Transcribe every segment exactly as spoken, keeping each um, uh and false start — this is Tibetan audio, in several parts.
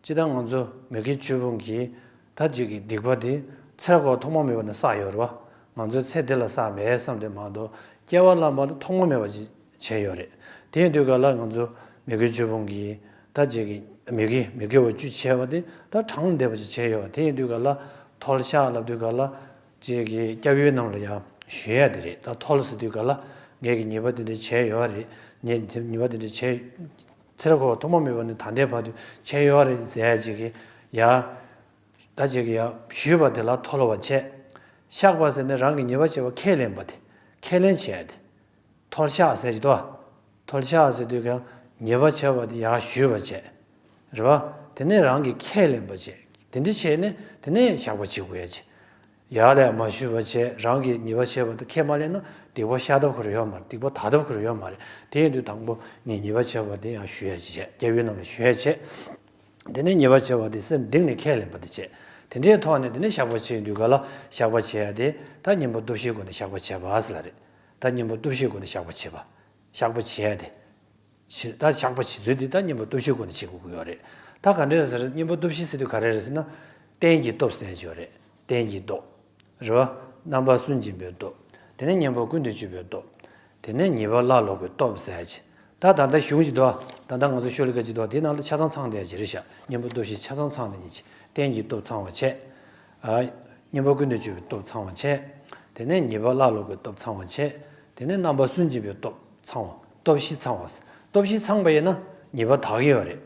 སྤྱིར་བཏང་ང་ཚོ་མི་དགེ་བཅུ་སྤོང་གི་ད་ཅིག་གི་སྡིག་པ་དེ་ཚེ་རབས་འཁོར་ཐོག་མ་མེད་པ་ནས་བསགས་ཡོད་རེད་བ། ང་ཚོའི་ཚེ་འདི་ལ་བསགས་མེད་བསམ་དེ་མ་གཏོགས་སྐྱེ་བ་བླ་མ་ལ་ཐོག་མ་མེད་པ་ཅིག་བྱས་ཡོད་རེད། དེ་ཡིན་དུས་ག་ལ་ང་ཚོ་མི་དགེ་བཅུ་སྤོང་གི་ད་ཅིག་གི་མི་དགེ་མི་དགེ་བ་བཅུ་བྱས་པ་དེ་ད་གྲངས་འདས་པ་ཅིག་བྱས་ཡོད། དེ་ཡིན་དུས་ག་ལ་མཐོལ་བཤགས་ལབ་དུས་ག་ལ་ཅིག་གི་སྐྱབས་ཡུལ་རྣམས་ལ་ཡང་ཞུ་ཡ་དེ་རེད། ད་མཐོལ་ཟེར་དུས་ག་ལ་ངས་ཀྱི་ཉེས་པ་དེ་འདྲ་བྱས་ཡོད་རེད། ངས་ཉེས་པ་དེ་འདྲ་བྱས། ཚེ་རབས་འཁོར་བ་ཐོག་མ་མེད་པ་ནས་ད་ལྟའི་བར་དུ་བྱས་ཡོད་རེད་ཟེར་ཡ་ཅིག་གི་ཡ། ད་ཅིག་གི་ཡ་ཞུས་པ་དེ་ལ་མཐོལ་བ་བྱས། བཤགས་པ་ཟེར་ནས་རང་གི་ཉེས་པ་བྱས་པ་ཁས་ལེན་པ་དེ། ཁས་ལེན་བྱས་ཏེ། མཐོལ་བཤགས་ཟེར་གྱི་འདུག་མཐོལ་བཤགས་ཟེར་དུས་ཀྱང་ཉེས་པ་བྱས་པ་དེ་ཡ་ཞུས་པ་བྱས། རེད་བ། དེ་ནས་རང་གིས་ཁས་ལེན་པ་བྱས། དེ་འདྲ་བྱས་ནས་དེ་ནས་བཤགས་པ་བྱེད་དགོས་ཡ་ཅིག་ཡར་ལས་མ་ཞུས་པ་བྱས་རང་གིས་ཉེས་པ་བྱས་པ་དེ་ཁས་མ་ལེན་ན་སྡིག་པ་བཤགས་ཐབས་ཁོ་རང་ཡོད་མ་རེད། སྡིག་པ་དག་ཐབས་ཁོ་རང་ཡོད་མ་རེད། དེ་ཡིན་དུས་དང་པོ་ངས་ཉེས་པ་བྱས་པ་དེ་ཡང་ཞུ་ཡ་ཅིག་བྱས། སྐྱབས་ཡུལ་རྣམས་ལ་ཞུ་ཡ་བྱས། དེ་ནས་ཉེས་པ་བྱས་པ་དེ་སེམས་གཏིང་ནས་ཁས་ལེན་པ་དེ་བྱས། དེ་འདྲའི་ཐོག་ནས་དེ་ནས་བཤགས་པ་བྱེད་དུས་ག་ལ་བཤགས་པ་བྱེད་ཡ་དེ་ད་གཉེན་པོ་སྟོབས་བཞིའི་སྒོ་ནས་བཤགས་པ་བྱེད་པ་ཟེར་ལ་རེད། ད་གཉེན་པོ་སྟོབས་བཞིའི་སྒོ་ནས་བཤགས་པ་བྱེད་པ། བཤགས་པ་བྱེད་ཡ་དེ། ད་བཤགས་པ་བྱེད་ཚུལ་འདི་ད་གཉེན་པོ་སྟོབས་བཞིའི་སྒོ་ནས་བྱེད་དགོས་ཀྱི་ཡོད་རེད། ད་ག་འདྲས་ཟེར་གཉེན་པོ་སྟོབས་བཞི་ཟེར་དུས་ག་རེ་རེད་ཟེར་ན། རྟེན་གྱི་སྟོབས་ཟེར་གྱི་ཡོད་རེད། རྟེན་གྱི་སྟོབས། རེད་བ། རྣམ་པར་སུན་འབྱིན་པའི་སྟོབས། དེ་ནས་གཉེན་པོ་ཀུན་ཏུ་སྤྱོད་པའི་སྟོབས། དེ་ནས་ཉེས་པ་བླ་ལོག་པའི་སྟོབས་ཟེར་གྱི། ད་ད་ལྟ་གཞུང་ཅིག་འདུག་ད་ལྟ་ང་ཚོ་ཤོ་ལོ་ཀ་ཅིག་འདུག་དེའི་ནང་ལ་ཆ་ཚང་ཚང་བསྡད་ཀྱི་རེད་ཤག་གཉེན་པོ་སྟོབས་བཞི་ཆ་ཚང་ཚང་བསྡད་ཀྱི། རྟེན་གྱི་སྟོབས་ཚང་བ་བྱས། གཉེན་པོ་ཀུན་ཏུ་སྤྱོད་པའི་སྟོབས་ཚང་བ་བྱས། དེ་ནས་ཉེས་པ་བླ་ལོག་པའི་སྟོབས་ཚང་བ་བྱས། དེ་ནས་རྣམ་པར་སུན་འབྱིན་པའི་སྟོབས་ཚང་བ། སྟོབས་བཞི་ཚང་བ། སྟོབས་བཞི་ཚང་པ་ཡིན་ན་ཉེས་པ་དག་གི་ཡོད་རེད།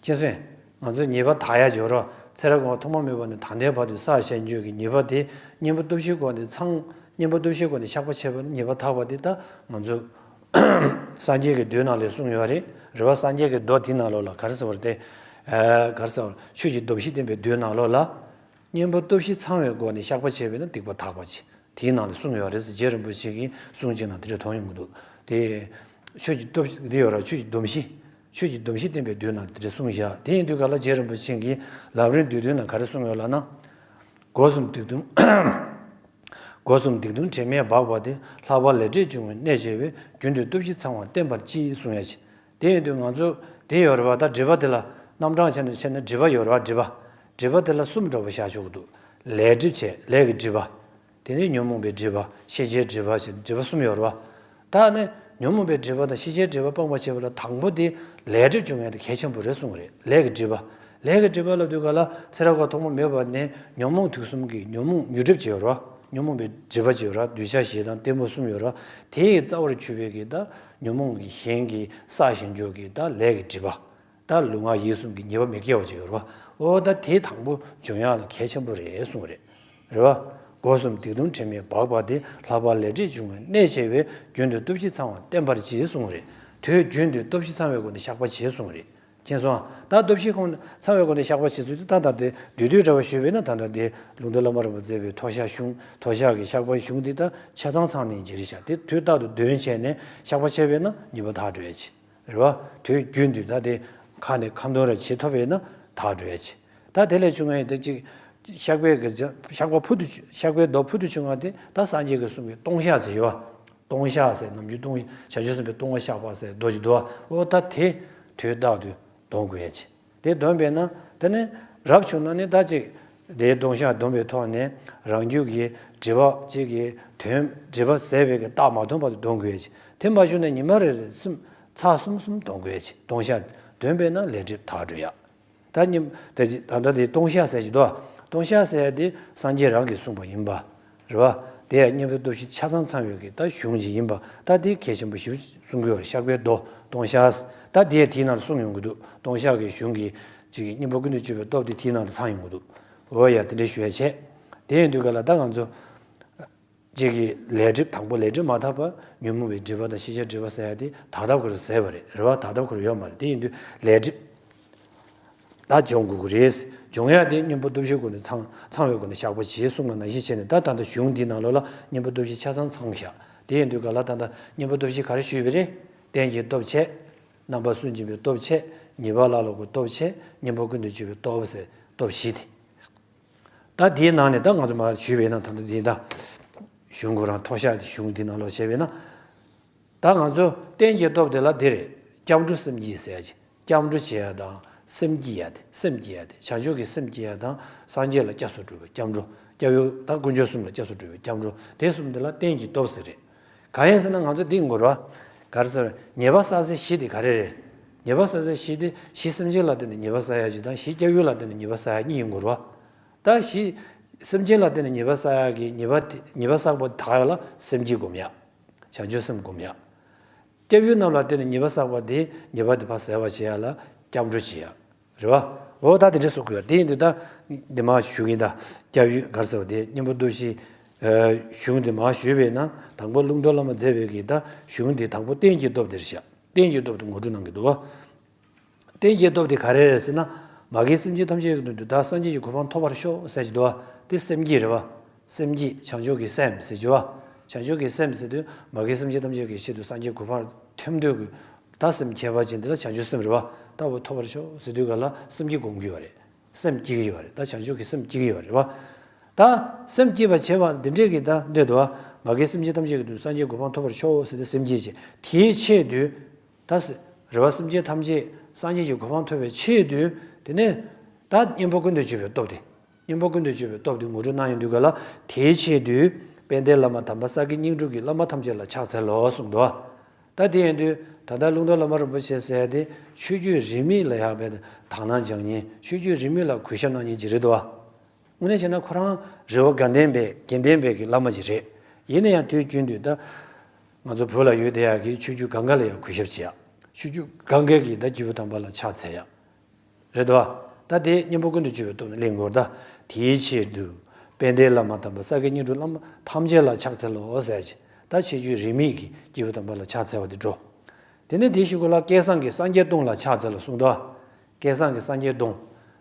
མཁྱེན་སོང་། ང་ཚོས་ཉེས་པ་དག་ཡ་སྦྱོར་རོགས། ཚེ་རབས་འཁོར་ཐོག་མ་མེད་པ་ནས་ད་ལྟའི་བར་དུ་བསགས་བཞག་རྒྱུ་གི་ཉེས་པ་དེ་གཉེན་པོ་སྟོབས་བཞིའི་སྒོ་ནས་ཚང་། གཉེན་པོ་སྟོབས་བཞིའི་སྒོ་ནས་བཤགས་པ་བྱས་པ་ནི་ཉེས་པ་དག་པ་དེ་ད་ང་ཚོ་སངས་རྒྱས་ཀྱི་མདོའི་ནང་ལ་གསུངས་ཡོད་རེད། རེད་བ། སངས་རྒྱས་ཀྱི་མདོ་དེའི་ནང་ལོགས་ལ་ག་རེ་ཟེར་བ་རེད་དེ། ག་རེ་ཟེར་བ། ཆོས་ཀྱི་སྡོམ་བཞི་བསྟན་པའི་མདོའི་ནང་ལོགས་ལ། གཉེན་པོ་སྟོབས་བཞི་ཚང་བའི་སྒོ་ནས་བཤགས་པ་བྱས་པས་ན་སྡིག་པ་དག་པ་ཅིག་དེའི་ནང་ལ་གསུངས་ཡོད་རེད་ཟེར། རྗེ་རིན་པོ་ཆེ་གི་གསུང་གཅིག་ནང་དེ་འདྲ་མཐོང་ཡོང་གི་འདུག་དེ། ཆོས་ཀྱི་སྟོབས་དེ་ཡོད་ར། ཆོས་ཀྱི་སྡོམ་བཞི། ཆོས་ཀྱི་སྡོམ་བཞི་བསྟན་པའི་མདོའི་ནང་དེ་འདྲ་གསུངས་བཞག་དེ་ཡིན་དུས་ག་ལ་རྗེ་རིན་པོ་ཆེ་གིས་ལམ་རིམ་བསྡུས་དོན་ནང་ག་རེ་གསུངས་ཡོད་ལབ་ན། སྒོ་གསུམ་སྡིག་ལྟུང་། སྒོ་གསུམ་སྡིག་ལྟུང་དྲི་མས་སྦགས་པ་དེ། ལྷག་པར་ལས་འབྲས་འབྱུང་བའི་གནས་ཆེ་བས། རྒྱུན་དུ་སྟོབས་བཞི་ཚང་བ་བསྟེན་པར་བགྱི་གསུངས་ཡ་ཅིག་དེ་ཡིན་དུས་ང་ཚོ་དེ་ཡོད་རེད་བ། ད་སྒྲིབ་པ་དེ་ལ་རྣམ་གྲངས་བྱས་ནས་བྱས་ན་སྒྲིབ་པ་ཡོད་རེད་བ། སྒྲིབ་པ། སྒྲིབ་པ་དེ་ལ་གསུམ་འདྲ་པོ་བཞག་ཆོག་གི་འདུག་ལས་སྒྲིབ་བྱས། ལས་ཀྱི་སྒྲིབ་པ། དེ་ནས་ཉོན་མོངས་པའི་སྒྲིབ་པ། ཤེས་བྱའི་སྒྲིབ་པ་ཞེས་སྒྲིབ་པ་གསུམ་ཡོད་རེད་བ། ད་ནི་ཉོན་མོངས་པའི་སྒྲིབ་པ་དང་ཤེས་བྱའི་སྒྲིབ་པ་སྤངས་པ་བྱེད་པ་ལ་དང་པོ་དེ་ལས་སྒྲིབ་སྦྱོང་ཡ་དེ་གལ་ཆེན་པོ་རེད་གསུངས་རེད། ལས་ཀྱི་སྒྲིབ་པ། ལས་ཀྱི་སྒྲིབ་པ་ལབ་དུས་ག་ལ་ཚེ་རབས་འཁོར་ཐོག་མ་མེད་པ་ནས་ཉོན་མོངས་དུག་གསུམ་གྱི་ཉོན་མོངས་ཉོན་སྒྲིབ་ཅིག་ཡོད་རེད་བ། ཉོན་མོངས་པའི་སྒྲིབ་པ་ཅིག་ཡོད་རེད་བ། གདུལ་བྱ་བཞི་དང་ལྟད་མོ་གསུམ་ཡོད་རེད་བ། དེའི་རྩ་བར་གྱུར་པའི་གི་ད་ཉོན་མོངས་ཀྱི་གཞན་གྱི་བསགས་བཞིན་འཇོག་གི་ད་ལས་ཀྱི་སྒྲིབ་པ། ད་ལུས་ངག་ཡིད་གསུམ་གྱི་ཉེས་པ་མི་དགེ་བ་ཅིག་ཡོད་རེད་བ། ཨོ་ད་དེ་དང་པོ་སྦྱོང་ཡག་ལ་གལ་ཆེན་པོ་རེད་གསུངས་རེད། རེད་བ། སྒོ་གསུམ་སྡིག་ལྟུང་དྲི་མས་སྦགས་པ་དེ། ལྷག་པར་ལས་འབྲས་འབྱུང་བའི་གནས་ཆེ་བས། རྒྱུན་དུ་སྟོབས་བཞི་ཚང་བ་བསྟེན་པར་བགྱི་གསུངས་རེད། དུས་རྒྱུན་དུ་སྟོབས་བཞི་ཚང་བའི་སྒོ་ནས་བཤགས་པ་བྱེད་གསུངས་རེད། མཁྱེན་སོང་ཨ། ད་སྟོབས་བཞི་ཁོང་ཚང་བའི་སྒོ་ནས་བཤགས་པ་བྱེད་ཚུལ་དེ་ད་ལྟ་དེ་བསྡུས་བསྡུས་འདྲ་བ་ཞུས་པས་ན་ད་ལྟ་དེ་ལུང་སྟོན་བླ་མ་རིན་པོ་ཆེ་བའི་མཐོལ་བཤགས་གཞུང་། མཐོལ་བཤགས་ཀྱི་བཤགས་པ་གཞུང་འདི་ད་ཆ་ཚང་ཚང་ནས་ཀྱི་རེད་ཤག་དེ་དུས་རྟག་ཏུ་འདོན་བྱས་ནས་བཤགས་པ་བྱས་པས་ན་ཉེས་པ་དག་འགྲོ་ཡ་ཆེ། རེད་བ། དུས་རྒྱུན་དུ་ད་དེ་ཁ་ནས་ཁ་འདོན་ར་བྱེད་ཐུབ་པས་ན་དག་འགྲོ་ཡ་ཆེ། ད་དེ་ལས་བྱུང་བའི་དེ་གཅིག་བཤགས་པའི་གི་བྱ། བཤགས་པ་ཕུལ་དུ་བྱུང་། བཤགས་པའི་མདོ་ཕུལ་དུ་བྱུང་བ་དེ་ད་སངས་རྒྱས་ཀྱིས་གསུངས་པའི་ལྟུང་བཤགས་ཟེར་ཡོད་བ། ལྟུང་བཤགས་ཟེར་ནམ་རྒྱུན་ལྟུང་བྱང་ཆུབ་སེམས་དཔའི་ལྟུང་བ་བཤགས་པ་ཟེར་མདོ་ཅིག་འདུག་བ། ཨོ་ད་དེ་དུས་རྟག་ཏུ་འདོན་དགོས་ཡ་ཆེ། དེ་འདོན་པས་ན་དེ་ནི་རབ་བྱུང་ན་ནི་ད་ཅིག་དེའི་ལྟུང་བཤགས་འདོན་པའི་ཐོག་ནས་རང་རྒྱུད་ཀྱི་སྒྲིབ་པ་གཅིག་གི་དོན། སྒྲིབ་པ་ཟད་པའི་གི་རྟགས་མ་ཐོན་བར་དུ་འདོན་དགོས་ཡ་ཆེ། དེ་མ་བྱུང་ན་ཉི་མ་རེ་རེ་གསུམ། ཚར་གསུམ་གསུམ་འདོན་དགོས་ཡ་ཆེ། ལྟུང་བཤགས་འདོན་པས་ན་ལས་སྒྲིབ་དག་འགྲོ་ཡ། ད་ཉིན་ད་ད་ལྟ་དེ་ལྟུང་བཤགས་ཟེར་གྱི་འདུག་ལྟུང་བཤགས་ཟེར་ཡ་དེ་སངས་རྒྱས་རང་གིས་གསུངས་པ་ཡིན་པ། རེད་བ། དེ་ཡང་གཉེན་པོའི་སྟོབས་བཞི་ཆ་ཚང་ཚང་བའི་གི་ད་གཞུང་ཅིག་ཡིན་པ། ད་དེ་གལ་ཆེན་པོ་ཞིག་གསུང་གི་ཡོད་རེད། བཤགས་པའི་མདོ་ལྟུང་བཤགས། ད་དེ་ཡང་དེའི་ནང་ལ་གསུངས་ཡོང་གི་འདུག་ལྟུང་བཤགས་ཀྱི་གཞུང་གི་ཅིག་གཉེན་པོ་ཀུན་ཏུ་སྤྱོད་པའི་སྟོབས་དེ་དེའི་ནང་ལ་ཚང་ཡོང་གི་འདུག་འོ་ཡ། དེ་འདྲའི་ཞུ་ཡ་བྱས། དེ་ཡིན་དུས་ག་ལ་ད་ང་ཚོ་གཅིག་གིས་ལས་སྒྲིབ། དང་པོ་ལས་སྒྲིབ་མ་དག་པ་ཉོན་མོངས་པའི་སྒྲིབ་པ་དང་ཤེས་བྱའི་སྒྲིབ་པ་ཟེར་ཡ་དེ་དག་ཐབས་ཁོ་རང་ཟད་པ་རེད། རེད་བ། དག་ཐབས་ཁོ་རང་ཡོད་མ་རེད། དེ་ཡིན་དུས་ལས་སྒྲིབ་ད་སྦྱོང་དགོས་ཀྱི་རེད། སྦྱོང་ཡ་དེ་གཉེན་པོ་སྟོབས་བཞིའི་སྒོ་ནས་ཚང་ཚང་བའི་སྒོ་ནས་བཤགས་པ་བྱེད་གསུངས་པ་ནང་བཞིན་བྱས་ནས། ད་ད་ལྟ་གཞུང་འདིའི་ནང་ལོགས་ལ་གཉེན་པོ་སྟོབས་བཞི་ཆ་ཚང་ཚང་བཞག་དེ་ཡིན་དུས་ག་ལ་ད་ལྟ་གཉེན་པོ་སྟོབས་བཞི་ག་རེ་ཞུས་པ་རེད། རྟེན་གྱི་སྟོབས་བྱས། རྣམ་པར་སུན་འབྱིན་པའི་སྟོབས་བྱས། ཉེས་པ་བླ་ལོག་པའི་སྟོབས་བྱས། གཉེན་པོ་ཀུན་ཏུ་སྤྱོད་པའི་སྟོབས་ཟེར་སྟོབས་བཞི་དེ། ད་དེའི་ནང་ནས་ད་ང་ཚོ་མར་ཞུས་པས་ན། ད་ལྟ་འདི་ད་གཞུང་ཁོ་རང་མཐོལ་བཤགས་ཀྱི་གཞུང་འདི་ནང་ལོགས་བྱས་པས་ན། ད་ང་ཚོ་རྟེན་གྱི་སྟོབས་དེ་ལ་འདི་རེད། སྐྱབས་འགྲོ་སེམས་བསྐྱེད་ཟེར་ཡ་ཅིག་སྐྱབས་འགྲོ་བྱེད་ཡ་དང་ སེམས་བསྐྱེད་ཡ་དེ། སེམས་བསྐྱེད་ཡ་དེ། བྱང་ཆུབ་ཀྱི་སེམས་བསྐྱེད་ཡ་དང་། སངས་རྒྱས་ལ་སྐྱབས་སུ་འགྲོ་བའི་སྐྱབས་འགྲོ། སྐྱབས་ཡུལ་དང་དཀོན་མཆོག་གསུམ་ལ་སྐྱབས་སུ་འགྲོ་བའི་སྐྱབས་འགྲོ། དེ་གསུམ་དེ་ལ་རྟེན་གྱི་སྟོབས་ཟེར་རེད། གང་ཡིན་ཟེར་ན་ང་ཚོ་འདི་ཡིན་དགོས་རེད་བ། ག་རེ་ཟེར། ཉེས་པ་བསགས་སའི་གཞི་དེ་ག་རེ་རེད། ཉེས་པ་བསགས་སའི་གཞི་དེ་གཞི་སེམས་ཅན་ལ་བརྟེན་ནས་ཉེས་པ་བསགས་ཡ་གཅིག་དང་། གཞི་སྐྱབས་ཡུལ་ལ་བརྟེན་ནས་ཉེས་པ་བསགས་ཡ་གཉིས་ཡིན་དགོས་རེད་བ། ད་གཞི་སེམས་ཅན་ལ་བརྟེན་ནས་ཉེས་པ་བསགས་ཡ་གི་ཉེས་པ་དེ། ཉེས་པ་བསགས་པ་དག་ཡ་ལ་སེམས་བསྐྱེད་སྒོམ་ཡ། བྱང་ཆུབ་སེམས་སྒོམ་ཡ། སྐྱབས་ཡུལ་རྣམས་ལ་བརྟེན་ནས་ཉེས་པ་བསགས་པ་དེ། ཉེས་པ་དེ་ཕར་ཟད་པར་བྱེད་ཡ་ལ་སྐྱབས་འགྲོ་བྱེད་ཡ། རེད་བ། འོ་ད་དེ་འདྲ་གསུང་གི་ཡོད། དེ་ཡིན་དུས་ད་འདི་མར་ཞུ་གི་ཡིན། ད་སྐྱབས་ཡུལ་ག་རེ་ཟེར་བ་དེ། གཉེན་པོ་སྟོབས་བཞི་གཞུང་དེ་མར་ཞུས་པས་ན། དང་པོ་ཀླུང་རྡོལ་བླ་མ་མཛད་པའི་གི་ད་གཞུང་དེ་དང་པོ་རྟེན་གྱི་སྟོབས་དེ་རེད་ཤག་རྟེན་གྱི་སྟོབས་དེ་ངོ་སྤྲོད་གནང་གི་འདུག་བ། རྟེན་གྱི་སྟོབས་དེ་ག་རེ་རེད་ཟེར་ན། མ་རྒན་སེམས་ཅན་ཐམས་ཅད་ཀྱི་དོན་དུ་བདག་སངས་རྒྱས་ཀྱི་གོ་འཕང་ཐོབ་པར་ཤོག་ཟེར་གྱི་འདུག་བ། དེ་སེམས་བསྐྱེད་རེད་བ། སེམས་བསྐྱེད། བྱང་ཆུབ་ཀྱི་སེམས་ཟེར་གྱི་བ། བྱང་ཆུབ་ཀྱི་སེམས་ཟེར་དུས་མ་རྒན་སེམས་ཅན་ཐམས་ཅད་ཀྱི་ཆེད་དུ་སངས་རྒྱས་གོ་འཕང་ཐོབ་འདོད་ཀྱི་ད་སེམས་ཁྱད་པར་ཅན་དེ་ལ་བྱང་ཆུབ་སེམས་རེད་བ། ད་འོ་ཐོབ་པར་ཤོག་ཟེར་དུས་ག་ལ་སེམས་བསྐྱེད་སྒོམ་གྱི་ཡོད་རེད། སེམས་བསྐྱེད་ཀྱི་ཡོད་རེད། ད་བྱང་ཆུབ་ཀྱི་སེམས་བསྐྱེད་ཀྱི་ཡོད་རེད་བ། ད་སེམས་བསྐྱེད་པར་བྱེད་པ་འདི་འདྲས་ཀྱི་ད་འདྲས་འདུག་བ། མ་རྒན་སེམས་ཅན་ཐམས་ཅད་ཀྱི་དོན་དུ་སངས་རྒྱས་གོ་འཕང་ཐོབ་པར་ཤོག་ཟེར་ཏེ་སེམས་བསྐྱེད་བྱེད། དེའི་ཆེད་དུ། ད་རེ་བ་སེམས་ཅན་ཐམས་ཅད་སངས་རྒྱས་ཀྱི་གོ་འཕང་ཐོབ་པའི་ཆེད་དུ། དེ་ནས་ད་གཉེན་པོ་ཀུན་ཏུ་སྤྱོད་པའི་སྟོབས་དེ། གཉེན་པོ་ཀུན་ཏུ་སྤྱོད་པའི་སྟོབས་དེ་ངོ་སྤྲོད་གནང་ཡོང་དུས་ག་ལ། དེའི་ཆེད་དུ་དཔལ་ལྡན་བླ་མ་དམ་པ་ས་དགེ་སྙིང་སྒྲོན་གྱིས་བླ་མ་ཐམས་ཅད་ལ་ཕྱག་འཚལ་ལོ་གསུངས་འདུག་ད་དེ་ཡིན་དུས་ད་ལྟ་ཀླུང་རྡོལ་བླ་མ་རིན་པོ་ཆེ་ཟེར་དེ་ཆོས་བརྒྱུད་རིས་མེད་ལ་ཡག་པའི་དག་སྣང་སྦྱང་མཁན། ཆོས་བརྒྱུད་རིས་མེད་ལ་གུས་ཞབས་གནང་མཁན་ཅིག་རེད་འདུག་བ། དངོས་གནས་བྱས་ན་ཁོ་རང་རེ་བ་དགའ་ལྡན་པའི་དགེ་ལྡན་པའི་གི་བླ་མ་ཅིག་རེད། ཡིན་ན་ཡང་དུས་རྒྱུན་དུ་ད་ང་ཚོ་བོད་ལ་ཡོད་བསྡད་ཡག་གི་ཆོས་བརྒྱུད་གང་ག་ལ་ཡང་གུས་ཞབས་བྱེད་ཡག་ཆོས་བརྒྱུད་གང་ག་གི་ད་སྐྱེས་བུ་དམ་པ་ལ་ཕྱག་འཚལ་ཡག་རེད་དོ། ད་དེ་གཉེན་པོ་ཀུན་ཏུ་སྤྱོད་པའི་སྟོབས་ནི་གླེང་དགོས་ད། དེའི་ཆེད་དུ་དཔལ་ལྡན་བླ་མ་དམ་པ་ས་དགེ་སྙིང་སྒྲོན་བླ་མ་ཐམས་ཅད་ལ་ཕྱག་འཚལ་ལོ་ཟེར་གྱི། ད་ཆོས་བརྒྱུད་རིས་མེད་ཀྱི་སྐྱེས་བུ་དམ་པ་ལ་ཕྱག་འཚལ་བ་དེ་འགྲོ། དེ་ནས་དེའི་གཞུག་གུ་ལ་སྐལ་བཟང་གི་སངས་རྒྱས་སྟོང་ལ་ཕྱག་འཚལ་ལོ་གསུངས་དོ། སྐལ་བཟང་གི་སངས་རྒྱས་སྟོང་།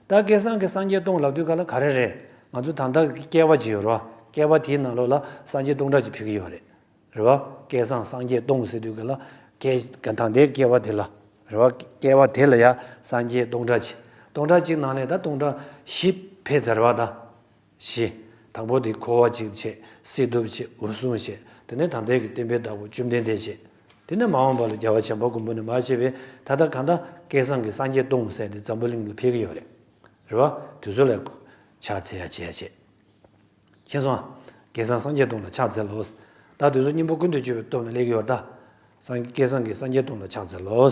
ད་སྐལ་བཟང་གི་སངས་རྒྱས་སྟོང་ལབ་དུས་ག་ལ་ག་རེ་རེད། ང་ཚོ་ད་ལྟ་སྐལ་བ་ཅིག་ཡོད་རེད་བ། སྐལ་བ་དེའི་ནང་ལོགས་ལ་སངས་རྒྱས་སྟོང་ཕྲག་ཅིག་ཕུལ་གྱི་ཡོད་རེད། རེད་བ། སྐལ་བཟང་སངས་རྒྱས་སྟོང་ཟེར་དུས་ག་ལ། སྐལ། ད་ལྟའི་སྐལ་བ་དེ་ལ། རེད་བ། སྐལ་བ་དེ་ལ་ཡ་སངས་རྒྱས་སྟོང་ཕྲག་ཅིག་སྟོང་ཕྲག་ཅིག་ནང་ནས་ད་སྟོང་ཕྲག་བཞི་ཕེབས་ཚར་བ་ད། བཞི། དང་པོ་དེ་འཁོར་བ་འཇིག་བྱེད། སྲིད་སྟོབས་བྱེད། འོད་སྲུང་བྱེད། དེ་ནས་ད་ལྟའི་གི་བསྟན་པའི་བདག་པོ་བཅོམ་ལྡན་འདས་བྱེད། དེ་ནས་མ་འོངས་པ་ལ་རྒྱལ་བ་བྱམས་པ་མགོན་པོ་ནས་མར་བྱས་པའི་ད་ལྟ་གང་ལྟར་སྐལ་བཟང་གི་སངས་རྒྱས་སྟོང་ཟེར་དེ་འཛམ་བུ་གླིང་ལ་ཕེབས་ཀྱི་ཡོད་རེད། རེད་བ། དེ་ཚོ་ལ་ཕྱག་འཚལ་ཡ་བྱེད་ཡ་བྱེད། མཁྱེན་སོང་ཨ། སྐལ་བཟང་སངས་རྒྱས་སྟོང་ལ་ཕྱག་འཚལ་ལོ། ད་དེ་ཚོ་གཉེན་པོ་ཀུན་ཏུ་སྤྱོད་པའི་སྟོབས་ནས་སླེབས་ཀྱི་ཡོད་ད། སངས། སྐལ་བཟང་གི་སངས་རྒྱས་སྟོང་ལ་ཕྱག་འཚལ་ལོ།